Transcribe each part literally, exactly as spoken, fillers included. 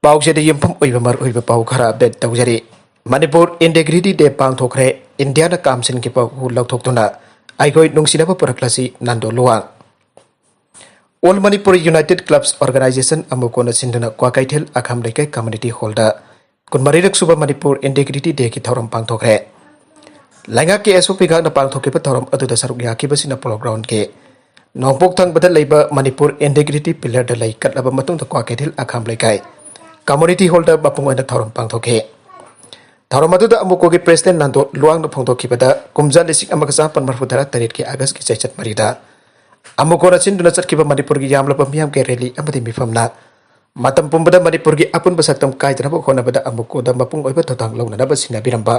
ꯄꯥꯎꯆꯦꯗ ꯌꯨꯝꯐꯝ ꯑꯣꯏꯕ ꯃꯔꯨꯑꯣꯏꯕ ꯄꯥꯎ ꯈꯔ ꯑꯞꯗꯦꯠ ꯇꯧꯖꯔꯤ꯫ ꯃꯅꯤꯄꯨꯔ ꯏꯟꯇꯦꯒ꯭ꯔꯤꯇꯤ ꯗꯦ ꯄꯥꯡꯊꯣꯛꯈ꯭ꯔꯦ꯫ ꯏꯟꯗꯤꯌꯥꯅ ꯀꯥꯝꯁꯤꯟꯈꯤꯕ ꯍꯨ ꯂꯧꯊꯣꯛꯇꯨꯅ ꯑꯩꯈꯣꯏ ꯅꯨꯡꯁꯤꯅꯕ ꯄꯨꯔꯛꯂꯁꯤ, ꯅꯥꯟꯗꯣ ꯂꯨꯋꯥꯡ꯫ All Manipur united clubs organisation ꯑꯃꯨꯀꯣꯅ ꯁꯤꯟꯗꯨꯅ ꯀ꯭ꯋꯥꯀꯩꯊꯦꯜ ꯑꯈꯥꯝ ꯂꯩꯀꯥꯏ ꯀꯝꯃ꯭ꯌꯨꯅꯤꯇꯤ ꯍꯣꯜꯗ ꯀꯨꯟꯃꯔꯤꯔꯛ ꯁꯨꯕ ꯃꯅꯤꯄꯨꯔ ꯏꯟꯇꯦꯒ꯭ꯔꯤꯇꯤ ꯗꯦꯒꯤ ꯊꯧꯔꯝ ꯄꯥꯡꯊꯣꯛꯈ꯭ꯔꯦ꯫ ꯂꯩꯉꯥꯛꯀꯤ ꯑꯦꯁ ꯑꯣ ꯄꯤ ꯉꯥꯛꯅ ꯄꯥꯡꯊꯣꯛꯈꯤꯕ ꯊꯧꯔꯝ ꯑꯗꯨꯗ ꯁꯔꯨꯛ ꯌꯥꯈꯤꯕꯁꯤꯅ ꯄꯣꯂꯣ ꯒ꯭ꯔꯥꯎꯟꯒꯤ ꯅꯣꯡꯄꯣꯛ ꯊꯪꯕꯗ ꯂꯩꯕ ꯃꯅꯤꯄꯨꯔ ꯏꯟꯇꯦꯒ꯭ꯔꯤꯇꯤ ꯄꯤꯂꯔꯗ ꯂꯩ ꯀꯠꯂꯕ ꯃꯇꯨꯡꯗ ꯀ꯭ꯋꯥꯀꯩꯊꯦꯜ ꯑꯈꯥꯝ ꯂꯩꯀꯥꯏ ꯀꯝꯃ꯭ꯌꯨꯅꯤꯇꯤ ꯍꯣꯜꯗ ꯃꯄꯨꯡ ꯑꯣꯏꯅ ꯊꯧꯔꯝ ꯄꯥꯡꯊꯣꯛꯈꯤ꯫ ꯊꯧꯔꯝ ꯑꯗꯨꯗ ꯑꯃꯨꯀꯣꯒꯤ ꯄ꯭ꯔꯦꯁꯤꯗꯦꯟ ꯅꯥꯟꯗꯣ ꯂꯨꯋꯥꯡꯅ ꯐꯣꯡꯗꯣꯛꯈꯤꯕꯗ, ꯀꯨꯝꯖꯥ ꯂꯤꯁꯤꯡ ꯑꯃꯒ ꯆꯃꯥꯄꯟ ꯃꯔꯤꯐꯨ ꯇꯔꯥ ꯇꯔꯦꯠꯀꯤ ꯑꯥꯒꯁꯀꯤ ꯆꯩꯆꯠ ꯃꯔꯤꯗ ꯑꯃꯨꯀꯣꯅ ꯁꯤꯟꯗꯨꯅ ꯆꯠꯈꯤꯕ ꯃꯅꯤꯄꯨꯔꯒꯤ ꯌꯥꯝꯂꯕ ꯃꯤꯌꯥꯝꯒꯤ ꯔꯦꯂꯤ ꯑꯃꯗꯤ ꯃꯤꯐꯝꯅ ꯃꯇꯝ ꯄꯨꯝꯕꯗ ꯃꯅꯤꯄꯨꯔꯒꯤ ꯑꯄꯨꯟꯕ ꯁꯛꯇꯝ ꯀꯥꯏꯗꯅꯕ ꯍꯣꯠꯅꯕꯗ ꯑꯃꯨꯀꯣꯗ ꯃꯄꯨꯡ ꯑꯣꯏꯕ ꯊꯧꯗꯥꯡ ꯂꯧꯅꯅꯕ ꯁꯤꯟꯅꯕꯤꯔꯝꯕ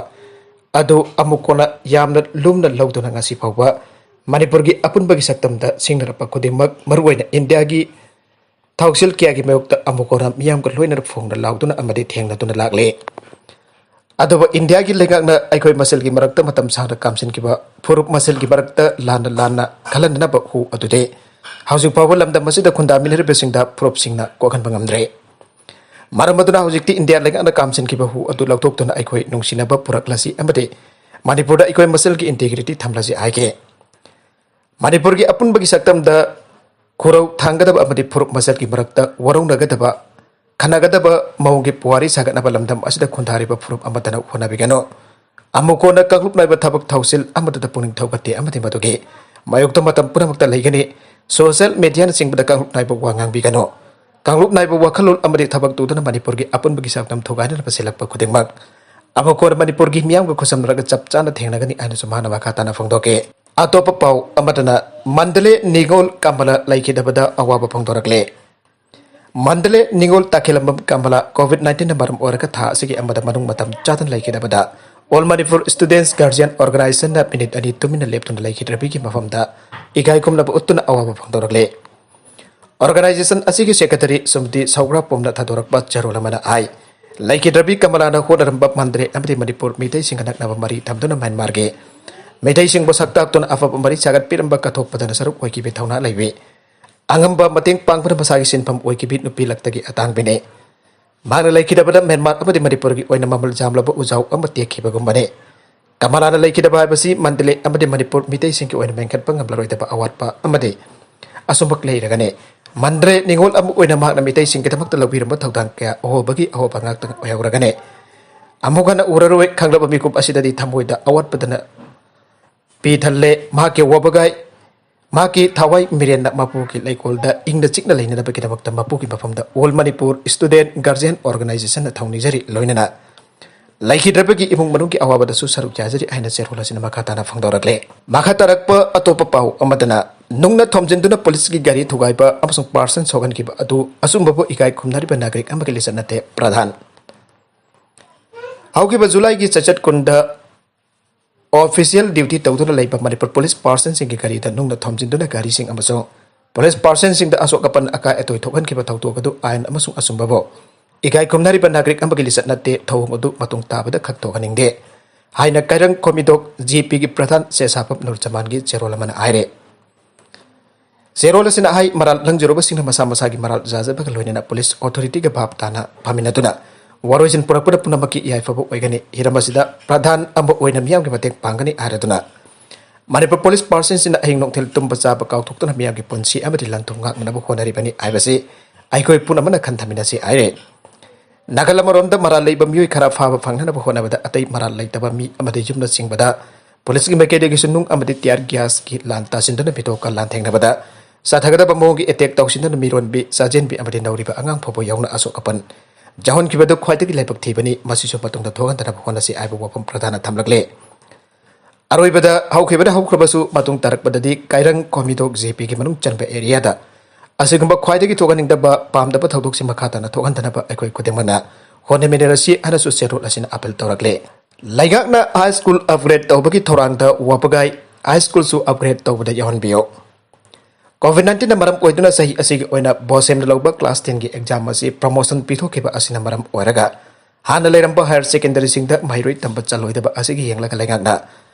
ꯑꯗꯨ ꯑꯃꯨꯀꯣꯅ ꯌꯥꯝꯅ ꯂꯨꯝꯅ ꯂꯧꯗꯨꯅ ꯉꯁꯤ ꯐꯥꯎꯕ ꯃꯅꯤꯄꯨꯔꯒꯤ ꯑꯄꯨꯟꯕꯒꯤ ꯁꯛꯇꯝꯗ ꯁꯤꯡꯅꯔꯛꯄ ꯈꯨꯗꯤꯡꯃꯛ, ꯃꯔꯨꯑꯣꯏꯅ ꯏꯟꯗꯤꯌꯥꯒꯤ ꯊꯧꯁꯤꯜ ꯀꯌꯥꯒꯤ ꯃꯥꯌꯣꯛꯇ ꯑꯃꯨꯀꯣꯅ ꯃꯤꯌꯥꯝꯒ ꯂꯣꯏꯅꯅ ꯐꯣꯡꯅ ꯂꯥꯎꯗꯨꯅ ꯑꯃꯗꯤ ꯊꯦꯡꯅꯗꯨꯅ ꯂꯥꯛꯂꯦ꯫ ꯑꯗꯨꯕꯨ ꯏꯟꯗꯤꯌꯥꯒꯤ ꯂꯩꯉꯥꯛꯅ ꯑꯩꯈꯣꯏ ꯃꯁꯦꯜꯒꯤ ꯃꯔꯛꯇ ꯃꯇꯝ ꯁꯥꯡꯅ ꯀꯥꯝꯁꯤꯟꯈꯤꯕ ꯐꯨꯔꯨꯞ ꯃꯁꯦꯜꯒꯤ ꯃꯔꯛꯇ ꯂꯥꯟꯅ ꯂꯥꯟꯅ ꯈꯜꯍꯟꯅꯅꯕ ꯍꯨ ꯑꯗꯨꯗꯤ ꯍꯧꯖꯤꯛ ꯐꯥꯎꯕ ꯂꯝꯗꯝ ꯑꯁꯤꯗ ꯈꯨꯟꯗꯥꯃꯤꯟꯅꯔꯤꯕꯁꯤꯡꯗ ꯐꯨꯔꯨꯞꯁꯤꯡꯅ ꯀꯣꯛꯍꯟꯕ ꯉꯝꯗ꯭ꯔꯦ꯫ ꯃꯔꯝ ꯑꯗꯨꯅ ꯍꯧꯖꯤꯛꯇꯤ ꯏꯟꯗꯤꯌꯥ ꯂꯩꯉꯥꯛꯅ ꯀꯥꯝꯁꯤꯟꯈꯤꯕ ꯍꯨ ꯑꯗꯨ ꯂꯧꯊꯣꯛꯇꯨꯅ ꯑꯩꯈꯣꯏ ꯅꯨꯡꯁꯤꯅꯕ ꯄꯨꯔꯛꯂꯁꯤ ꯑꯃꯗꯤ ꯃꯅꯤꯄꯨꯔꯗ ꯑꯩꯈꯣꯏ ꯃꯁꯦꯜꯒꯤ ꯏꯟꯇꯦꯒ꯭ꯔꯤꯇꯤ ꯊꯝꯂꯁꯤ ꯍꯥꯏꯈꯤ꯫ ꯃꯅꯤꯄꯨꯔꯒꯤ ꯑꯄꯨꯟꯕꯒꯤ ꯁꯛꯇꯝꯗ ꯈꯨꯔꯧ ꯊꯥꯡꯒꯗꯕ ꯑꯃꯗꯤ ꯐꯨꯔꯨꯞ ꯃꯁꯦꯜꯒꯤ ꯃꯔꯛꯇ ꯋꯥꯔꯧꯅꯒꯗꯕ, ꯈꯟꯅꯒꯗꯕ ꯃꯑꯣꯡꯒꯤ ꯄꯨꯋꯥꯔꯤ ꯁꯥꯒꯠꯅꯕ ꯂꯝꯗꯝ ꯑꯁꯤꯗ ꯈꯨꯟꯗꯥꯔꯤꯕ ꯐꯨꯔꯨꯞ ꯑꯃꯠꯇꯅ ꯍꯣꯠꯅꯕꯤꯒꯅꯨ꯫ ꯑꯃꯨꯛ ꯀꯣꯟꯅ ꯀꯥꯡꯂꯨꯞ ꯅꯥꯏꯕ ꯊꯕꯛ ꯊꯧꯁꯤꯜ ꯑꯃꯠꯇꯗ ꯄꯨꯛꯅꯤꯡ ꯊꯧꯒꯠꯇꯦ ꯑꯃꯗꯤ ꯃꯗꯨꯒꯤ ꯃꯥꯌꯣꯛꯇ ꯃꯇꯝ ꯄꯨꯝꯅꯃꯛꯇ ꯂꯩꯒꯅꯤ꯫ ꯁꯣꯁꯤꯌꯦꯜ ꯃꯦꯗꯤꯌꯥꯅꯆꯤꯡꯕꯗ ꯀꯥꯡꯂꯨꯞ ꯅꯥꯏꯕ ꯋꯥ ꯉꯥꯡꯕꯤꯒꯅꯨ꯫ ꯀꯥꯡꯂꯨꯞ ꯅꯥꯏꯕ ꯋꯥꯈꯜꯂꯣꯟ ꯑꯃꯗꯤ ꯊꯕꯛ ꯇꯧꯗꯨꯅ ꯃꯅꯤꯄꯨꯔꯒꯤ ꯑꯄꯨꯟꯕꯒꯤ ꯁꯛꯇꯝ ꯊꯨꯒꯥꯏꯅꯅꯕ ꯁꯤꯜꯂꯛꯄ ꯈꯨꯗꯤꯡꯃꯛ ꯑꯃꯨꯛ ꯀꯣꯟꯅ ꯃꯅꯤꯄꯨꯔꯒꯤ ꯃꯤꯌꯥꯝꯒ ꯈꯨꯠꯁꯝꯅꯔꯒ ꯆꯞ ꯆꯥꯅ ꯊꯦꯡꯅꯒꯅꯤ ꯍꯥꯏꯅꯁꯨ ꯃꯍꯥꯛꯅ ꯃꯈꯥ ꯇꯥꯅ ꯐꯣꯡꯗꯣꯛꯈꯤ꯫ ꯑꯇꯣꯞꯄ ꯄꯥꯎ ꯑꯃꯗꯅ ꯃꯟꯗꯂꯦ ꯅꯤꯉꯣꯜ ꯀꯃꯂꯥ ꯂꯩꯈꯤꯗꯕꯗ ꯑꯋꯥꯕ ꯐꯣꯡꯗꯣꯔꯛꯂꯦ꯫ ꯃꯟꯗꯂꯦ ꯅꯤꯉꯣꯜ ꯇꯥꯈꯦꯂꯝꯕꯝ ꯀꯃꯂꯥ ꯀꯣꯚꯤꯗ ꯅꯥꯏꯟꯇꯤꯟꯅ ꯃꯔꯝ ꯑꯣꯏꯔꯒ ꯊꯥ ꯑꯁꯤꯒꯤ ꯑꯃꯗ ꯃꯅꯨꯡ ꯃꯇꯝ ꯆꯥꯗꯅ ꯂꯩꯈꯤꯗꯕꯗ All Manipur Students Guardian Organizationꯅ ꯃꯤꯅꯤꯠ ꯑꯅꯤ ꯇꯨꯃꯤꯟꯅ ꯂꯦꯞꯇꯨꯅ ꯂꯩꯈꯤꯗ꯭ꯔꯕꯤꯒꯤ ꯃꯐꯝꯗ ꯏꯀꯥꯏ ꯈꯨꯝꯅꯕ ꯎꯠꯇꯨꯅ ꯑꯋꯥꯕ ꯐꯣꯡꯗꯣꯔꯛꯂꯦ꯫ ꯑꯣꯔꯒꯅꯥꯏꯖꯦꯁꯟ ꯑꯁꯤꯒꯤ ꯁꯦꯀ꯭ꯔꯦꯇꯔꯤ ꯁꯨꯃꯇꯤ ꯁꯧꯒ꯭ꯔꯥꯄꯣꯝꯅ ꯊꯥꯗꯣꯔꯛꯄ ꯆꯦꯔꯣꯜ ꯑꯃꯅ ꯍꯥꯏ, ꯂꯩꯈꯤꯗ꯭ꯔꯕꯤ ꯀꯃꯂꯥꯅ ꯍꯣꯠꯅꯔꯝꯕ ꯃꯟꯗꯂꯦ ꯑꯃꯗꯤ ꯃꯅꯤꯄꯨꯔ ꯃꯤꯇꯩꯁꯤꯡꯒ ꯅꯛꯅꯕ ꯃꯔꯤ ꯊꯝꯗꯨꯅ ꯃ꯭ꯌꯥꯟꯃꯥꯔꯒꯤ ꯃꯤꯇꯩꯁꯤꯡꯕꯨ ꯁꯛ ꯇꯥꯛꯇꯨꯅ ꯑꯐꯕ ꯃꯔꯤ ꯁꯥꯒꯠꯄꯤꯔꯝꯕ ꯀꯠꯊꯣꯛꯄꯗꯅ ꯁꯔꯨꯛ ꯑꯣꯏꯈꯤꯕ ꯊꯧꯅꯥ ꯂꯩꯕꯤ, ꯑꯉꯝꯕ ꯃꯇꯦꯡ ꯄꯥꯡꯕꯅ ꯃꯁꯥꯒꯤ ꯁꯤꯟꯐꯝ ꯑꯣꯏꯈꯤꯕꯤ ꯅꯨꯄꯤ ꯂꯛꯇꯒꯤ ꯑꯇꯥꯡꯕꯤꯅꯤ꯫ ꯃꯍꯥꯛꯅ ꯂꯩꯈꯤꯗꯕꯗ ꯃ꯭ꯌꯥꯟꯃꯥꯔ ꯑꯃꯗꯤ ꯃꯅꯤꯄꯨꯔꯒꯤ ꯑꯣꯏꯅ ꯃꯃꯜ ꯌꯥꯝꯂꯕ ꯎꯖꯥꯎ ꯑꯃ ꯇꯦꯛꯈꯤꯕꯒꯨꯝꯕꯅꯤ꯫ ꯀꯃꯂꯥꯅ ꯂꯩꯈꯤꯗꯕ ꯍꯥꯏꯕꯁꯤ ꯃꯟꯗꯂꯦ ꯑꯃꯗꯤ ꯃꯅꯤꯄꯨꯔ ꯃꯤꯇꯩꯁꯤꯡꯒꯤ ꯑꯣꯏꯅ ꯃꯦꯟꯈꯠꯄ ꯉꯝꯂꯔꯣꯏꯗꯕ ꯑꯋꯥꯠꯄ ꯑꯃꯗꯤ ꯑꯁꯨꯝꯕ ꯂꯩꯔꯒꯅꯤ꯫ ꯃꯟꯗ꯭ꯔꯦ ꯅꯤꯉꯣꯜ ꯑꯃ ꯑꯣꯏꯅ ꯃꯍꯥꯛꯅ ꯃꯤꯇꯩꯁꯤꯡꯒꯤꯗꯃꯛꯇ ꯂꯧꯕꯤꯔꯝꯕ ꯊꯧꯗꯥꯡ ꯀꯌꯥ ꯑꯍꯣꯕꯒꯤ ꯑꯍꯣꯕ ꯉꯥꯛꯇ ꯑꯣꯏꯍꯧꯔꯒꯅꯤ꯫ ꯑꯃꯨꯛ ꯍꯟꯅ ꯎꯔꯔꯣꯏ ꯈꯪꯂꯕ ꯃꯤꯀꯨꯞ ꯑꯁꯤꯗꯗꯤ ꯊꯃꯣꯏꯗ ꯑꯋꯥꯠꯄꯗꯅ ꯄꯤ ꯊꯜꯂꯦ꯫ ꯃꯍꯥꯛꯀꯤ ꯋꯥꯕꯒꯥꯏ, ꯃꯍꯥꯛꯀꯤ ꯊꯋꯥꯏ ꯃꯤꯔꯦꯟꯅ ꯃꯄꯨꯒꯤ ꯂꯩꯀꯣꯜꯗ ꯏꯪꯅ ꯆꯤꯛꯅ ꯂꯩꯅꯅꯕꯒꯤꯗꯃꯛꯇ ꯃꯄꯨꯒꯤ ꯃꯐꯝꯗ All Manipur Student Guardian Organizationꯅ ꯊꯧꯅꯤꯖꯔꯤ, ꯂꯣꯏꯅꯅ ꯂꯩꯈꯤꯗ꯭ꯔꯕꯒꯤ ꯏꯃꯨꯡ ꯃꯅꯨꯡꯒꯤ ꯑꯋꯥꯕꯗꯁꯨ ꯁꯔꯨꯛ ꯌꯥꯖꯔꯤ ꯍꯥꯏꯅ ꯆꯦꯔꯣꯜ ꯑꯁꯤꯅ ꯃꯈꯥ ꯇꯥꯅ ꯐꯣꯡꯗꯣꯔꯛꯂꯦ꯫ ꯃꯈꯥ ꯇꯥꯔꯛꯄ ꯑꯇꯣꯞꯄ ꯄꯥꯎ ꯑꯃꯗꯅ, ꯅꯨꯡꯅ ꯊꯣꯝꯖꯤꯟꯗꯨꯅ ꯄꯨꯂꯤꯁꯀꯤ ꯒꯥꯔꯤ ꯊꯨꯒꯥꯏꯕ ꯑꯃꯁꯨꯡ ꯄꯥꯔꯁꯟ ꯁꯣꯛꯍꯟꯈꯤꯕ ꯑꯗꯨ ꯑꯆꯨꯝꯕꯕꯨ ꯏꯀꯥꯏ ꯈꯨꯝꯅꯔꯤꯕ ꯅꯥꯒꯔꯤꯛ ꯑꯃꯒꯤ ꯂꯤꯆꯠ ꯅꯠꯇꯦ, ꯄ꯭ꯔꯙꯥꯟ꯫ ꯍꯧꯈꯤꯕ ꯖꯨꯂꯥꯏꯒꯤ ꯆꯩꯆꯠ ꯀꯨꯟꯗ ꯑꯣꯐꯤꯁꯤꯌꯦꯜ ꯗ꯭ꯌꯨꯇꯤ ꯇꯧꯗꯨꯅ ꯂꯩꯕ ꯃꯅꯤꯄꯨꯔ ꯄꯨꯂꯤꯁ ꯄꯥꯔꯁꯟꯁꯤꯡꯒꯤ ꯒꯥꯔꯤꯗ ꯅꯨꯡꯅ ꯊꯣꯝꯖꯤꯟꯗꯨꯅ ꯒꯥꯔꯤꯁꯤꯡ ꯑꯃꯁꯨꯡ ꯄꯨꯂꯤꯁ ꯄꯥꯔꯁꯟꯁꯤꯡꯗ ꯑꯁꯣꯛ ꯑꯄꯟ ꯑꯀꯥꯏ ꯑꯇꯣꯏ ꯊꯣꯛꯍꯟꯈꯤꯕ ꯊꯧꯗꯣꯛ ꯑꯗꯨ ꯑꯥꯏꯟ ꯑꯃꯁꯨꯡ ꯑꯆꯨꯝꯕꯕꯨ ꯏꯀꯥꯏ ꯈꯨꯝꯅꯔꯤꯕ ꯅꯥꯒꯔꯤꯛ ꯑꯃꯒꯤ ꯂꯤꯆꯠ ꯅꯠꯇꯦ, ꯊꯧꯑꯣꯡ ꯑꯗꯨ ꯃꯇꯨꯡ ꯇꯥꯕꯗ ꯈꯛ ꯊꯣꯛꯍꯟꯅꯤꯡꯗꯦ ꯍꯥꯏꯅ ꯀꯩꯔꯪ ꯈꯣꯃꯤꯗꯣꯛ ꯖꯦ ꯄꯤꯒꯤ ꯄ꯭ꯔꯙꯥꯟ ꯁꯦꯁꯥꯐꯝ ꯅꯨꯔꯖꯃꯥꯟꯒꯤ ꯆꯦꯔꯣꯜ ꯑꯃꯅ ꯍꯥꯏꯔꯦ꯫ ꯆꯦꯔꯣꯜ ꯑꯁꯤꯅ ꯍꯥꯏ, ꯃꯔꯥꯜ ꯂꯪꯖꯔꯨꯕꯁꯤꯡꯅ ꯃꯁꯥ ꯃꯁꯥꯒꯤ ꯃꯔꯥꯜ ꯌꯥꯖꯕꯒ ꯂꯣꯏꯅꯅ ꯄꯨꯂꯤꯁ ꯑꯣꯊꯣꯔꯤꯇꯤꯒ ꯚꯥꯞ ꯇꯥꯅ ꯐꯝꯃꯤꯟꯅꯗꯨꯅ ꯋꯥꯔꯣꯏꯁꯤꯟ ꯄꯨꯔꯛꯄꯅ ꯄꯨꯝꯅꯃꯛꯀꯤ ꯌꯥꯏꯐꯕ ꯑꯣꯏꯒꯅꯤ꯫ ꯍꯤꯔꯝ ꯑꯁꯤꯗ ꯄ꯭ꯔꯙꯥꯟ ꯑꯃ ꯑꯣꯏꯅ ꯃꯤꯌꯥꯝꯒꯤ ꯃꯇꯦꯡ ꯄꯥꯡꯒꯅꯤ ꯍꯥꯏꯔꯗꯨꯅ, ꯃꯅꯤꯄꯨꯔ ꯄꯨꯂꯤꯁ ꯄꯥꯔꯁꯟꯁꯤꯡꯅ ꯑꯍꯤꯡ ꯅꯨꯡꯊꯤꯜ ꯇꯨꯝꯕ ꯆꯥꯕ ꯀꯥꯎꯊꯣꯛꯇꯨꯅ ꯃꯤꯌꯥꯝꯒꯤ ꯄꯨꯟꯁꯤ ꯑꯃꯗꯤ ꯂꯟ ꯊꯨꯝ ꯉꯥꯛꯅꯅꯕ ꯍꯣꯠꯅꯔꯤꯕꯅꯤ ꯍꯥꯏꯕꯁꯤ ꯑꯩꯈꯣꯏ ꯄꯨꯝꯅꯃꯛꯅ ꯈꯟꯊꯃꯤꯟꯅꯁꯤ ꯍꯥꯏꯔꯦ꯫ ꯅꯥꯀꯜ ꯑꯃꯔꯣꯝꯗ ꯃꯔꯥꯜ ꯂꯩꯕ ꯃꯤꯑꯣꯏ ꯈꯔ ꯐꯥꯕ ꯐꯪꯅꯅꯕ ꯍꯣꯠꯅꯕꯗ ꯑꯇꯩ ꯃꯔꯥꯜ ꯂꯩꯇꯕ ꯃꯤ ꯑꯃꯗꯤ ꯌꯨꯝꯅꯆꯤꯡꯕꯗ ꯄꯨꯂꯤꯁꯀꯤ ꯃꯥꯏꯀꯩꯗꯒꯤꯁꯨ ꯅꯨꯡ ꯑꯃꯗꯤ ꯇꯤꯌꯥꯔ ꯒ꯭ꯌꯥꯁꯀꯤ ꯂꯥꯟ ꯇꯥꯁꯤꯟꯗꯨꯅ ꯃꯤꯇꯣꯞꯀ ꯂꯥꯟꯊꯦꯡꯅꯕꯗ ꯆꯠꯊꯒꯗꯕ ꯃꯑꯣꯡꯒꯤ ꯑꯦꯇꯦꯛ ꯇꯧꯁꯤꯟꯗꯨꯅ ꯃꯤꯔꯣꯟꯕꯤ, ꯆꯥꯖꯦꯟꯕꯤ ꯑꯃꯗꯤ ꯅꯧꯔꯤꯕ ꯑꯉꯥꯡ ꯐꯥꯎꯕ ꯌꯥꯎꯅ ꯑꯁꯣꯛ ꯑꯄꯟ ꯌꯥꯎꯍꯟꯈꯤꯕꯗꯨ ꯈ꯭ꯋꯥꯏꯗꯒꯤ ꯂꯥꯏꯕꯛ ꯊꯤꯕꯅꯤ꯫ ꯃꯁꯤꯁꯨ ꯃꯇꯨꯡꯗ ꯊꯣꯛꯍꯟꯗꯅꯕ ꯍꯣꯠꯅꯁꯤ ꯍꯥꯏꯕ ꯋꯥꯐꯝ ꯄ꯭ꯔꯙꯥꯟꯅ ꯊꯝꯂꯛꯂꯦ꯫ ꯑꯔꯣꯏꯕꯗ ꯍꯧꯈꯤꯕꯅ ꯍꯧꯈ꯭ꯔꯕꯁꯨ ꯃꯇꯨꯡ ꯇꯥꯔꯛꯄꯗꯗꯤ ꯀꯩꯔꯪ ꯈꯣꯃꯤꯗꯣꯛ ꯖꯦ ꯄꯤꯒꯤ ꯃꯅꯨꯡ ꯆꯟꯕ ꯑꯦꯔꯤꯌꯥꯗ ꯑꯁꯤꯒꯨꯝꯕ ꯈ꯭ꯋꯥꯏꯗꯒꯤ ꯊꯣꯛꯍꯟꯅꯤꯡꯗꯕ ꯄꯥꯝꯗꯕ ꯊꯧꯗꯣꯛꯁꯤꯡ ꯃꯈꯥ ꯇꯥꯅ ꯊꯣꯛꯍꯟꯗꯅꯕ ꯑꯩꯈꯣꯏ ꯈꯨꯗꯤꯡꯃꯛꯅ ꯍꯣꯠꯅꯃꯤꯟꯅꯔꯁꯤ ꯍꯥꯏꯅꯁꯨ ꯆꯦꯔꯣꯜ ꯑꯁꯤꯅ ꯑꯄꯤꯜ ꯇꯧꯔꯛꯂꯦ꯫ ꯂꯩꯉꯥꯛꯅ ꯍꯥꯏ ꯁ꯭ꯀꯨꯜ ꯑꯞꯒ꯭ꯔꯦꯗ ꯇꯧꯕꯒꯤ ꯊꯧꯔꯥꯡꯗ ꯋꯥꯕꯒꯥꯏ ꯍꯥꯏ ꯁ꯭ꯀꯨꯜꯁꯨ ꯑꯞꯒ꯭ꯔꯦꯗ ꯇꯧꯕꯗ ꯌꯥꯎꯍꯟꯕꯤꯌꯨ꯫ ꯀꯣꯚꯤꯗ ꯅꯥꯏꯟꯇꯤꯟꯅ ꯃꯔꯝ ꯑꯣꯏꯗꯨꯅ ꯆꯍꯤ ꯑꯁꯤꯒꯤ ꯑꯣꯏꯅ ꯕꯣꯁꯦꯝꯅ ꯂꯧꯕ ꯀ꯭ꯂꯥꯁ ꯇꯦꯟꯒꯤ ꯑꯦꯛꯖꯥꯝ ꯑꯁꯤ ꯄ꯭ꯔꯃꯣꯁꯟ ꯄꯤꯊꯣꯛꯈꯤꯕ ꯑꯁꯤꯅ ꯃꯔꯝ ꯑꯣꯏꯔꯒ ꯍꯥꯟꯅ ꯂꯩꯔꯝꯕ ꯍꯥꯌꯔ ꯁꯦꯀꯦꯟꯗꯔꯤꯁꯤꯡꯗ ꯃꯍꯩꯔꯣꯏ ꯇꯝꯕ ꯆꯜꯂꯣꯏꯗꯕ ꯑꯁꯤꯒꯤ ꯌꯦꯡꯂꯒ ꯂꯩꯉꯥꯛꯅ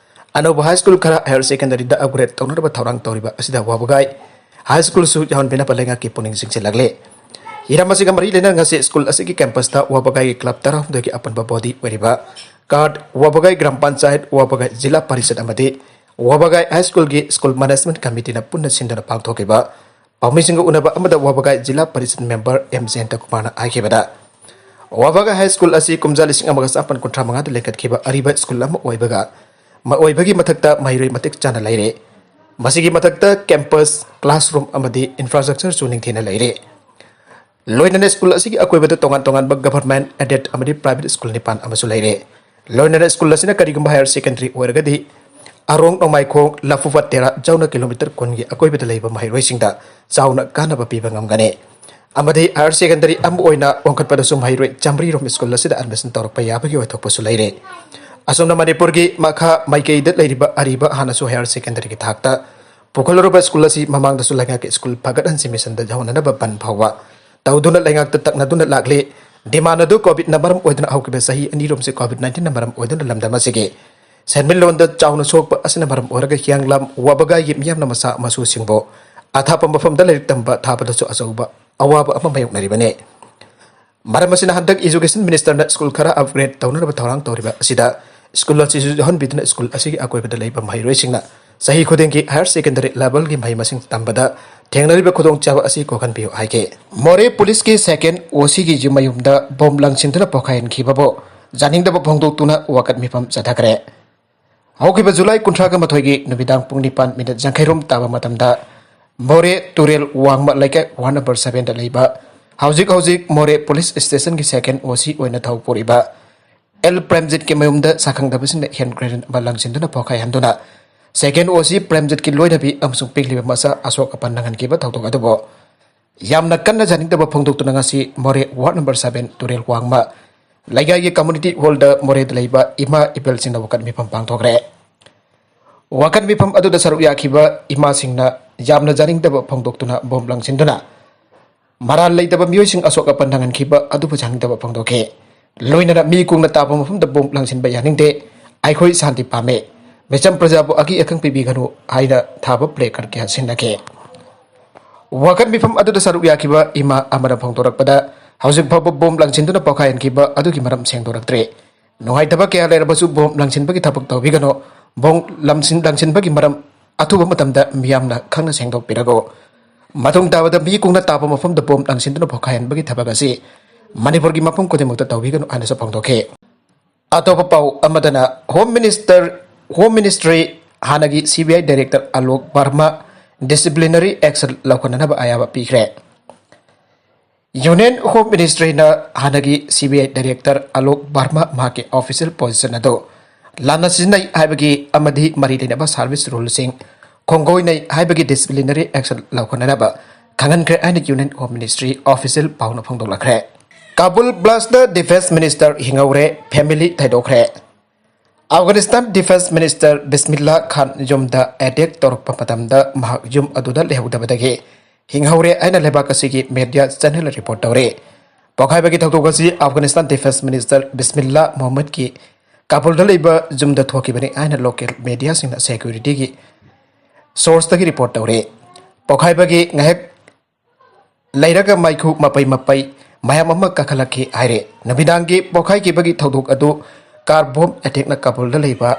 ꯑꯅꯧꯕ ꯍꯥꯏ ꯁ꯭ꯀꯨꯜ ꯈꯔ ꯍꯥꯌꯔ ꯁꯦꯀꯦꯟꯗꯔꯤꯗ ꯑꯞꯒ꯭ꯔꯦꯗ ꯇꯧꯅꯅꯕ ꯊꯧꯔꯥꯡ ꯇꯧꯔꯤꯕ ꯑꯁꯤꯗ ꯋꯥꯕꯒꯥꯏ ꯍꯥꯏ ꯁ꯭ꯀꯨꯜꯁꯨ ꯌꯥꯎꯍꯟꯕꯤꯅꯕ ꯂꯩꯉꯥꯛꯀꯤ ꯄꯨꯛꯅꯤꯡ ꯆꯤꯡꯁꯤꯜꯂꯛꯂꯤ꯫ ꯍꯤꯔꯝ ꯑꯁꯤꯒ ꯃꯔꯤ ꯂꯩꯅꯅ ꯉꯁꯤ ꯁ꯭ꯀꯨꯜ ꯑꯁꯤꯒꯤ ꯀꯦꯝꯄꯁꯇ ꯋꯥꯕꯒꯥꯏꯒꯤ ꯀ꯭ꯂꯕ ꯇꯔꯥꯍꯨꯝꯗꯣꯏꯒꯤ ꯑꯄꯨꯟꯕ ꯕꯣꯗꯤ ꯑꯣꯏꯔꯤꯕ ꯀꯥꯔꯠ, ꯋꯥꯕꯒꯥꯏ ꯒ꯭ꯔꯥꯝ ꯄꯟꯆꯥꯌꯠ, ꯋꯥꯕꯒꯥꯏ ꯖꯤꯂꯥ ꯄꯔꯤꯁꯠ ꯑꯃꯗꯤ ꯋꯥꯕꯒꯥꯏ ꯍꯥꯏ ꯁ꯭ꯀꯨꯜꯒꯤ ꯁ꯭ꯀꯨꯜ ꯃꯦꯅꯦꯖꯃꯦꯟꯠ ꯀꯃꯤꯇꯤꯅ ꯄꯨꯟꯅ ꯁꯤꯟꯗꯨꯅ ꯄꯥꯡꯊꯣꯛꯈꯤꯕ ꯄꯥꯎꯃꯤꯁꯤꯡꯒ ꯎꯅꯕ ꯑꯃꯗ ꯋꯥꯕꯒꯥꯏ ꯖꯤꯂꯥ ꯄꯔꯤꯁꯠ ꯃꯦꯝꯕꯔ ꯑꯦꯝ ꯖꯌꯟꯇ ꯀꯨꯃꯥꯔꯅ ꯍꯥꯏꯈꯤꯕꯗ, ꯋꯥꯕꯒꯥꯏ ꯍꯥꯏ ꯁ꯭ꯀꯨꯜ ꯑꯁꯤ ꯀꯨꯝꯖꯥ ꯂꯤꯁꯤꯡ ꯑꯃꯒ ꯆꯥꯃꯥꯄꯟ ꯀꯨꯟꯊ꯭ꯔꯥ ꯃꯉꯥꯗ ꯂꯤꯡꯈꯠꯈꯤꯕ ꯑꯔꯤꯕ ꯁ꯭ꯀꯨꯜ ꯑꯃ ꯑꯣꯏꯕꯒ, ꯑꯣꯏꯕꯒꯤ ꯃꯊꯛꯇ ꯃꯍꯩꯔꯣꯏ ꯃꯇꯤꯛ ꯆꯥꯅ ꯂꯩꯔꯦ꯫ ꯃꯁꯤꯒꯤ ꯃꯊꯛꯇ ꯀꯦꯝꯄꯁ, ꯀ꯭ꯂꯥꯁꯔꯨꯝ ꯑꯃꯗꯤ ꯏꯟꯐ꯭ꯔꯥꯁ꯭ꯇ꯭ꯔꯛꯆꯔꯁꯨ ꯅꯤꯡꯊꯤꯅ ꯂꯩꯔꯦ꯫ ꯂꯣꯏꯅꯅ ꯁ꯭ꯀꯨꯜ ꯑꯁꯤꯒꯤ ꯑꯀꯣꯏꯕꯗ ꯇꯣꯉꯥꯟ ꯇꯣꯉꯥꯟꯕ ꯒꯚꯔꯟꯃꯦꯟꯠ, ꯑꯦꯗꯦꯗ ꯑꯃꯗꯤ ꯄ꯭ꯔꯥꯏꯚꯦꯠ ꯁ꯭ꯀꯨꯜ ꯅꯤꯄꯥꯟ ꯑꯃꯁꯨ ꯂꯩꯔꯦ꯫ ꯂꯣꯏꯅꯅ ꯁ꯭ꯀꯨꯜ ꯑꯁꯤꯅ ꯀꯔꯤꯒꯨꯝꯕ ꯍꯥꯌꯔ ꯁꯦꯀꯦꯟꯗꯔꯤ ꯑꯣꯏꯔꯒꯗꯤ ꯑꯔꯣꯡ ꯅꯣꯡꯃꯥꯏꯈꯣꯡ, ꯂꯐꯨꯄꯥꯠ ꯇꯦꯔꯥ ꯌꯧꯅ ꯀꯤꯂꯣꯃꯤꯇꯔ ꯀꯨꯟꯒꯤ ꯑꯀꯣꯏꯕꯗ ꯂꯩꯕ ꯃꯍꯩꯔꯣꯏꯁꯤꯡꯗ ꯆꯥꯎꯅ ꯀꯥꯟꯅꯕ ꯄꯤꯕ ꯉꯝꯒꯅꯤ꯫ ꯑꯃꯗꯤ ꯍꯥꯌꯔ ꯁꯦꯀꯦꯟꯗꯔꯤ ꯑꯃ ꯑꯣꯏꯅ ꯑꯣꯟꯈꯠꯄꯗꯁꯨ ꯃꯍꯩꯔꯣꯏ ꯆꯥꯃꯔꯤ ꯔꯣꯝ ꯁ꯭ꯀꯨꯜ ꯑꯁꯤꯗ ꯑꯦꯗꯃꯤꯁꯟ ꯇꯧꯔꯛꯄ ꯌꯥꯕꯒꯤ ꯑꯣꯏꯊꯣꯛꯄꯁꯨ ꯂꯩꯔꯦ꯫ ꯑꯁꯣꯝꯅ ꯃꯅꯤꯄꯨꯔꯒꯤ ꯃꯈꯥ ꯃꯥꯏꯀꯩꯗ ꯂꯩꯔꯤꯕ ꯑꯔꯤꯕ ꯍꯥꯟꯅꯁꯨ ꯍꯥꯌꯔ ꯁꯦꯀꯦꯟꯗꯔꯤꯒꯤ ꯊꯥꯛꯇ ꯄꯨꯈꯠꯂꯨꯔꯕ ꯁ꯭ꯀꯨꯜ ꯑꯁꯤ ꯃꯃꯥꯡꯗꯁꯨ ꯂꯩꯉꯥꯛꯀꯤ ꯁ꯭ꯀꯨꯜ ꯐꯒꯠꯍꯟꯁꯤ ꯃꯤꯁꯟꯗ ꯌꯧꯍꯟꯅꯅꯕ ꯕꯟ ꯐꯥꯎꯕ ꯇꯧꯗꯨꯅ ꯂꯩꯉꯥꯛꯇ ꯇꯛꯅꯗꯨꯅ ꯂꯥꯛꯂꯤ꯫ ꯗꯤꯃꯥꯟ ꯑꯗꯨ ꯀꯣꯚꯤꯗꯅ ꯃꯔꯝ ꯑꯣꯏꯗꯨꯅ ꯍꯧꯈꯤꯕ ꯆꯍꯤ ꯑꯅꯤ ꯔꯣꯝꯁꯤ ꯀꯣꯚꯤꯗ ꯅꯥꯏꯟꯇꯤꯟꯅ ꯃꯔꯝ ꯑꯣꯏꯗꯨꯅ ꯂꯝꯗꯝ ꯑꯁꯤꯒꯤ ꯁꯦꯟꯃꯤꯠꯂꯣꯟꯗ ꯆꯥꯎꯅ ꯁꯣꯛꯄ ꯑꯁꯤꯅ ꯃꯔꯝ ꯑꯣꯏꯔꯒ ꯍꯤꯌꯥꯡꯂꯝ ꯋꯥꯕꯒꯥꯏꯒꯤ ꯃꯤꯌꯥꯝꯅ ꯃꯆꯥ ꯃꯁꯨꯁꯤꯡꯕꯨ ꯑꯊꯥꯞꯄ ꯃꯐꯝꯗ ꯂꯥꯏꯔꯤꯛ ꯇꯝꯕ ꯊꯥꯕꯗꯁꯨ ꯑꯆꯧꯕ ꯑꯋꯥꯕ ꯑꯃ ꯃꯥꯌꯣꯛꯅꯔꯤꯕꯅꯤ꯫ ꯃꯔꯝ ꯑꯁꯤꯅ ꯍꯟꯗꯛ ꯏꯖꯨꯀꯦꯁꯟ ꯃꯤꯅꯤꯁꯇꯔꯅ ꯁ꯭ꯀꯨꯜ ꯈꯔ ꯑꯞꯒ꯭ꯔꯦꯗ ꯇꯧꯅꯅꯕ ꯊꯧꯔꯥꯡ ꯇꯧꯔꯤꯕ ꯑꯁꯤꯗ ꯁ꯭ꯀꯨꯜ ꯑꯁꯤꯁꯨ ꯌꯥꯎꯍꯟꯕꯤꯗꯨꯅ ꯁ꯭ꯀꯨꯜ ꯑꯁꯤꯒꯤ ꯑꯀꯣꯏꯕꯗ ꯂꯩꯕ ꯃꯍꯩꯔꯣꯏꯁꯤꯡꯅ ꯆꯍꯤ ꯈꯨꯗꯤꯡꯒꯤ ꯍꯥꯌꯔ ꯁꯦꯀꯦꯟꯗꯔꯤ ꯂꯦꯚꯦꯜꯒꯤ ꯃꯍꯩ ꯃꯁꯤꯡ ꯇꯝꯕꯗ ꯊꯦꯡꯅꯔꯤꯕ ꯈꯨꯗꯣꯡꯆꯥꯕ ꯑꯁꯤ ꯀꯣꯛꯍꯟꯕꯤꯌꯨ ꯍꯥꯏꯈꯤ꯫ ꯃꯣꯔꯦ ꯄꯨꯂꯤꯁꯀꯤ ꯁꯦꯀꯦꯟ ꯑꯣ ꯁꯤꯒꯤ ꯌꯨꯝ ꯃꯌꯨꯝꯗ ꯕꯣꯝ ꯂꯪꯁꯤꯟꯗꯨꯅ ꯄꯣꯈꯥꯏꯍꯟꯈꯤꯕꯕꯨ ꯌꯥꯅꯤꯡꯗꯕ ꯐꯣꯡꯗꯣꯛꯇꯨꯅ ꯋꯥꯀꯠ ꯃꯤꯐꯝ ꯆꯠꯊꯈ꯭ꯔꯦ꯫ ꯍꯧꯈꯤꯕ ꯖꯨꯂꯥꯏ ꯀꯨꯟꯊ꯭ꯔꯥꯒ ꯃꯥꯊꯣꯏꯒꯤ ꯅꯨꯃꯤꯗꯥꯡ ꯄꯨꯡ ꯅꯤꯄꯥꯟ ꯃꯤꯅꯤꯠ ꯌꯥꯡꯈꯩ ꯔꯣꯝ ꯇꯥꯕ ꯃꯇꯝꯗ ꯃꯣꯔꯦ ꯇꯨꯔꯦꯜ ꯋꯥꯡꯃ ꯂꯩꯀꯥꯏ ꯋꯥꯔꯗ ꯅꯝꯕꯔ ꯁꯚꯦꯟꯗ ꯂꯩꯕ ꯍꯧꯖꯤꯛ ꯍꯧꯖꯤꯛ ꯃꯣꯔꯦ ꯄꯨꯂꯤꯁ ꯁ꯭ꯇꯦꯁꯟꯒꯤ ꯁꯦꯀꯦꯟ ꯑꯣ ꯁꯤ ꯑꯣꯏꯅ ꯊꯧ ꯄꯨꯔꯤꯕ ꯑꯦꯜ ꯄ꯭ꯔꯦꯝꯖꯤꯠꯀꯤ ꯃꯌꯨꯝꯗ ꯁꯛꯈꯪꯗꯕꯁꯤꯡꯅ ꯍꯦꯟ ꯒ꯭ꯔꯦꯅꯦꯗ ꯑꯃ ꯂꯪꯁꯤꯟꯗꯨꯅ ꯄꯣꯈꯥꯏꯍꯟꯗꯨꯅ ꯁꯦꯀꯦꯟ ꯑꯣ ꯁꯤ ꯄ꯭ꯔꯦꯝꯖꯤꯠꯀꯤ ꯂꯣꯏꯅꯕꯤ ꯑꯃꯁꯨꯡ ꯄꯤꯛꯂꯤꯕ ꯃꯆꯥ ꯑꯁꯣꯛ ꯑꯄꯟ ꯅꯪꯍꯟꯈꯤꯕ ꯊꯧꯗꯣꯛ ꯑꯗꯨꯕꯨ ꯌꯥꯝꯅ ꯀꯟꯅ ꯌꯥꯅꯤꯡꯗꯕ ꯐꯣꯡꯗꯣꯛꯇꯨꯅ ꯉꯁꯤ ꯃꯣꯔꯦ ꯋꯥꯔꯗ ꯅꯝꯕꯔ ꯁꯚꯦꯟ ꯇꯨꯔꯦꯜ ꯋꯥꯡꯃ ꯂꯩꯀꯥꯏꯒꯤ ꯀꯝꯃ꯭ꯌꯨꯅꯤꯇꯤ ꯍꯣꯜꯗ ꯃꯣꯔꯦꯗ ꯂꯩꯕ ꯏꯃꯥ ꯏꯕꯦꯜꯁꯤꯡꯅ ꯋꯥꯀꯠ ꯃꯤꯐꯝ ꯄꯥꯡꯊꯣꯛꯈ꯭ꯔꯦ꯫ ꯋꯥꯀꯠ ꯃꯤꯐꯝ ꯑꯗꯨꯗ ꯁꯔꯨꯛ ꯌꯥꯈꯤꯕ ꯏꯃꯥꯁꯤꯡꯅ ꯌꯥꯝꯅ ꯌꯥꯅꯤꯡꯗꯕ ꯐꯣꯡꯗꯣꯛꯇꯨꯅ ꯕꯣꯝ ꯂꯪꯁꯤꯟꯗꯨꯅ ꯃꯔꯥꯜ ꯂꯩꯇꯕ ꯃꯤꯑꯣꯏꯁꯤꯡ ꯑꯁꯣꯛ ꯑꯄꯟ ꯅꯪꯍꯟꯈꯤꯕ ꯑꯗꯨꯕꯨ ꯌꯥꯅꯤꯡꯗꯕ ꯐꯣꯡꯗꯣꯛꯈꯤ꯫ ꯂꯣꯏꯅꯅ ꯃꯤ ꯀꯨꯡꯅ ꯇꯥꯕ ꯃꯐꯝꯗ ꯕꯣꯝ ꯂꯪꯁꯤꯟꯕ ꯌꯥꯅꯤꯡꯗꯦ, ꯑꯩꯈꯣꯏ ꯁꯥꯟꯇꯤ ꯄꯥꯝꯃꯤ, ꯃꯤꯆꯝ ꯄ꯭ꯔꯖꯥꯕꯨ ꯑꯀꯤ ꯑꯈꯪ ꯄꯤꯕꯤꯒꯅꯨ ꯍꯥꯏꯅ ꯊꯥꯕ ꯄ꯭ꯂꯦ ꯀꯥꯔꯗ ꯀꯌꯥ ꯁꯤꯟꯅꯈꯤ꯫ ꯋꯥꯀꯠ ꯃꯤꯐꯝ ꯑꯗꯨꯗ ꯁꯔꯨꯛ ꯌꯥꯈꯤꯕ ꯏꯃꯥ ꯑꯃꯅ ꯐꯣꯡꯗꯣꯔꯛꯄꯗ, ꯍꯧꯖꯤꯛ ꯐꯥꯎꯕ ꯕꯣꯝ ꯂꯪꯁꯤꯟꯗꯨꯅ ꯄꯣꯈꯥꯏꯍꯟꯈꯤꯕ ꯑꯗꯨꯒꯤ ꯃꯔꯝ ꯁꯦꯡꯗꯣꯔꯛꯇ꯭ꯔꯤ꯫ ꯅꯨꯡꯉꯥꯏꯇꯕ ꯀꯌꯥ ꯂꯩꯔꯕꯁꯨ ꯕꯣꯝ ꯂꯪꯁꯤꯟꯕꯒꯤ ꯊꯕꯛ ꯇꯧꯕꯤꯒꯅꯨ꯫ ꯕꯣꯝ ꯂꯪꯁꯤꯟ-, ꯂꯪꯁꯤꯟꯕꯒꯤ ꯃꯔꯝ ꯑꯊꯨꯕ ꯃꯇꯝꯗ ꯃꯤꯌꯥꯝꯅ ꯈꯪꯅ ꯁꯦꯡꯗꯣꯛꯄꯤꯔꯒꯨ꯫ ꯃꯇꯨꯡ ꯇꯥꯕꯗ ꯃꯤ ꯀꯨꯡꯅ ꯇꯥꯕ ꯃꯐꯝꯗ ꯕꯣꯝ ꯂꯪꯁꯤꯟꯗꯨꯅ ꯄꯣꯈꯥꯏꯍꯟꯕꯒꯤ ꯊꯕꯛ ꯑꯁꯤ ꯃꯅꯤꯄꯨꯔꯒꯤ ꯃꯐꯝ ꯈꯨꯗꯤꯡꯃꯛꯇ ꯇꯧꯕꯤꯒꯅꯨ ꯍꯥꯏꯅꯁꯨ ꯐꯣꯡꯗꯣꯛꯈꯤ꯫ ꯑꯇꯣꯞꯄ ꯄꯥꯎ ꯑꯃꯗꯅ, Home Minister, Home Ministry ꯍꯥꯟꯅꯒꯤ C B I Director Alok Burma disciplinary action ꯂꯧꯈꯠꯅꯅꯕ ꯑꯌꯥꯕ ꯄꯤꯈ꯭ꯔꯦ꯫ Union Home Ministryꯅ ꯍꯥꯟꯅꯒꯤ C B I Director Alok ꯕꯔꯃꯥ ꯃꯍꯥꯛꯀꯤ official position ꯑꯗꯨ ꯂꯥꯟꯅ ꯁꯤꯖꯤꯟꯅꯩ ꯍꯥꯏꯕꯒꯤ ꯑꯃꯗꯤ ꯃꯔꯤ ꯂꯩꯅꯕ service ruleꯁꯤꯡ ꯈꯣꯡꯒꯣꯏꯅꯩ ꯍꯥꯏꯕꯒꯤ disciplinary action ꯂꯧꯈꯠꯅꯅꯕ ꯈꯪꯍꯟꯈ꯭ꯔꯦ ꯍꯥꯏꯅ Union Home Ministry official ꯄꯥꯎꯅ ꯐꯣꯡꯗꯣꯛꯂꯛꯈ꯭ꯔꯦ꯫ Kabul blastꯅ Defence Minister ꯍꯤꯡꯍꯧꯔꯦ, family ꯊꯩꯗꯣꯛꯈ꯭ꯔꯦ꯫ Afghanistan Defence Minister Bismillah ꯈꯥꯟ ꯌꯨꯝꯗ attack ꯇꯧꯔꯛꯄ ꯃꯇꯝꯗ ꯃꯍꯥꯛ ꯌꯨꯝ ꯑꯗꯨꯗ ꯂꯩꯍꯧꯗꯕꯗꯒꯤ ꯍꯤꯡꯍꯧꯔꯦ ꯍꯥꯏꯅ ꯂꯩꯕꯥꯛ ꯑꯁꯤꯒꯤ media channel report ꯇꯧꯔꯤ꯫ ꯄꯣꯈꯥꯏꯕꯒꯤ ꯊꯧꯗꯣꯛ ꯑꯁꯤ Afghanistan Defence Minister ꯕꯤꯁꯃꯤꯜꯂꯥ ꯃꯨꯍꯝꯃꯗꯀꯤ ꯀꯥꯕꯨꯜꯗ ꯂꯩꯕ ꯌꯨꯝꯗ ꯊꯣꯛꯈꯤꯕꯅꯤ ꯍꯥꯏꯅ local mediaꯁꯤꯡꯅ securityꯒꯤ sourceꯇꯒꯤ report ꯇꯧꯔꯤ꯫ ꯄꯣꯈꯥꯏꯕꯒꯤ ꯉꯥꯏꯍꯥꯛ ꯂꯩꯔꯒ ꯃꯩꯈꯨ ꯃꯄꯩ ꯃꯄꯩ ꯃꯌꯥꯝ ꯑꯃ ꯀꯥꯈꯠꯂꯛꯈꯤ ꯍꯥꯏꯔꯦ꯫ ꯅꯨꯃꯤꯗꯥꯡꯒꯤ ꯄꯣꯈꯥꯏꯈꯤꯕꯒꯤ ꯊꯧꯗꯣꯛ ꯑꯗꯨ car bomb attackꯅ ꯀꯥꯕꯨꯜꯗ ꯂꯩꯕ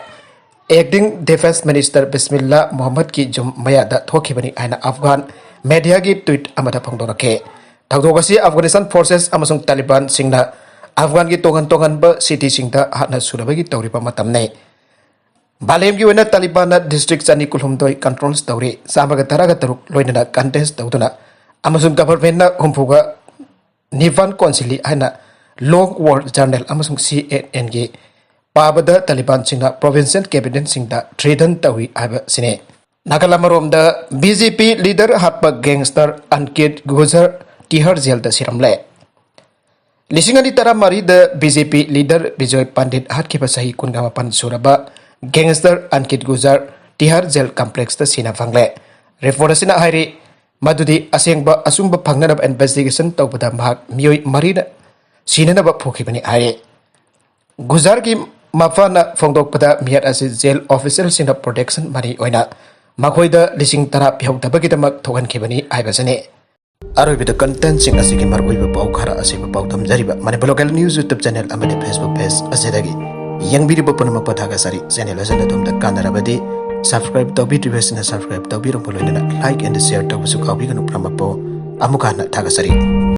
Acting Defence Minister ꯕꯤꯁꯃꯤꯜꯂꯥ ꯃꯨꯍꯝꯃꯗꯀꯤ ꯌꯨꯝ ꯃꯌꯥꯗ ꯊꯣꯛꯈꯤꯕꯅꯤ ꯍꯥꯏꯅ Afghan mediaꯒꯤ tweet ꯑꯃꯗ ꯐꯣꯡꯗꯣꯔꯛꯈꯤ꯫ ꯊꯧꯗꯣꯛ ꯑꯁꯤ Afghanistan forces ꯑꯃꯁꯨꯡ ꯇꯥꯂꯤꯕꯥꯟꯁꯤꯡꯅ Afghanꯒꯤ ꯇꯣꯉꯥꯟ ꯇꯣꯉꯥꯟꯕ cityꯁꯤꯡꯗ ꯍꯥꯠꯅ ꯁꯨꯅꯕꯒꯤ ꯇꯧꯔꯤꯕ ꯃꯇꯝꯅꯤ꯫ ꯃꯥꯂꯦꯝꯒꯤ ꯑꯣꯏꯅ ꯇꯥꯂꯤꯕꯥꯟꯅ district ꯆꯅꯤ ꯀꯨꯟꯍꯨꯝꯗꯣꯏ controls ꯇꯧꯔꯤ, ꯆꯥꯝꯃꯒ ꯇꯔꯥꯒ ꯇꯔꯨꯛ ꯂꯣꯏꯅꯅ contest ꯇꯧꯗꯨꯅ, ꯑꯃꯁꯨꯡ governmentꯅ ꯍꯨꯝꯐꯨꯒ ꯅꯤꯄꯥꯟ ꯀꯣꯟꯁꯤꯜꯂꯤ ꯍꯥꯏꯅ Long War Journal ꯑꯃꯁꯨꯡ C N Nꯒꯤ ꯄꯥꯕꯗ ꯇꯥꯂꯤꯕꯥꯟꯁꯤꯡꯅ provincial cabinetꯁꯤꯡꯗ threaten ꯇꯧꯔꯤ ꯍꯥꯏꯕꯁꯤꯅꯤ꯫ ꯅꯥꯀꯜ ꯑꯃꯔꯣꯝꯗ, B J P leader ꯍꯥꯠꯄ gangster ꯑꯟꯀꯤꯠ ꯒꯨꯖꯔ ꯇꯤꯍꯥꯔ ꯖꯦꯜꯗ ꯁꯤꯔꯝꯂꯦ꯫ ꯂꯤꯁꯤꯡ ꯑꯅꯤ ꯇꯔꯥꯃꯔꯤꯗ B J P leader Bijoy Pandit ꯍꯥꯠꯈꯤꯕ ꯆꯍꯤ ꯀꯨꯟꯒ ꯃꯥꯄꯟ ꯁꯨꯔꯕ gangster ꯑꯟꯀꯤꯠ ꯒꯨꯖꯔ ꯇꯤꯍꯥꯔ ꯖꯦꯜ complexꯇ ꯁꯤꯅ ꯐꯪꯂꯦ꯫ Report ꯑꯁꯤꯅ ꯍꯥꯏꯔꯤ ꯃꯗꯨꯗꯤ ꯑꯁꯦꯡꯕ ꯑꯆꯨꯝꯕ ꯐꯪꯅꯅꯕ investigation ꯇꯧꯕꯗ ꯃꯍꯥꯛ ꯃꯤꯑꯣꯏ ꯃꯔꯤꯅ ꯁꯤꯅꯅꯕ ꯐꯨꯈꯤꯕꯅꯤ ꯍꯥꯏꯔꯤ꯫ ꯒꯨꯖꯥꯔꯒꯤ ꯃꯄꯥꯅ ꯐꯣꯡꯗꯣꯛꯄꯗ, ꯃꯤꯍꯥꯠ ꯑꯁꯤ ꯖꯦꯜ officialꯁꯤꯡꯅ protection money ꯑꯣꯏꯅ ꯃꯈꯣꯏꯗ ꯂꯤꯁꯤꯡ ꯇꯔꯥ ꯄꯤꯍꯧꯗꯕꯒꯤꯗꯃꯛ ꯊꯣꯛꯍꯟꯈꯤꯕꯅꯤ ꯍꯥꯏꯕꯁꯤꯅꯤ꯫ ꯑꯔꯣꯏꯕꯗ contentꯁꯤꯡ ꯑꯁꯤꯒꯤ ꯃꯔꯨꯑꯣꯏꯕ ꯄꯥꯎ ꯈꯔ ꯑꯁꯤꯕꯨ ꯄꯥꯎꯗꯝꯖꯔꯤꯕ Manipur Local News YouTube channel ꯑꯃꯗꯤ Facebook page ꯑꯁꯤꯗꯒꯤ ꯌꯦꯡꯕꯤꯔꯤꯕ ꯄꯨꯝꯅꯃꯛꯄꯨ ꯊꯥꯒꯠꯆꯔꯤ꯫ Channel ꯑꯁꯤꯅ ꯑꯗꯣꯝꯗ ꯀꯥꯟꯅꯔꯕꯗꯤ subscribe ꯇꯧꯕꯤꯗ꯭ꯔꯤꯕꯁꯤꯡꯅ subscribe ꯇꯧꯕꯤꯔꯝꯕ ꯂꯣꯏꯅꯅ like and share ꯇꯧꯕꯁꯨ ꯀꯥꯎꯕꯤꯒꯅꯨ꯫ ꯄꯨꯝꯅꯃꯛꯄꯨ ꯑꯃꯨꯛ ꯍꯟꯅ ꯊꯥꯒꯠꯆꯔꯤ꯫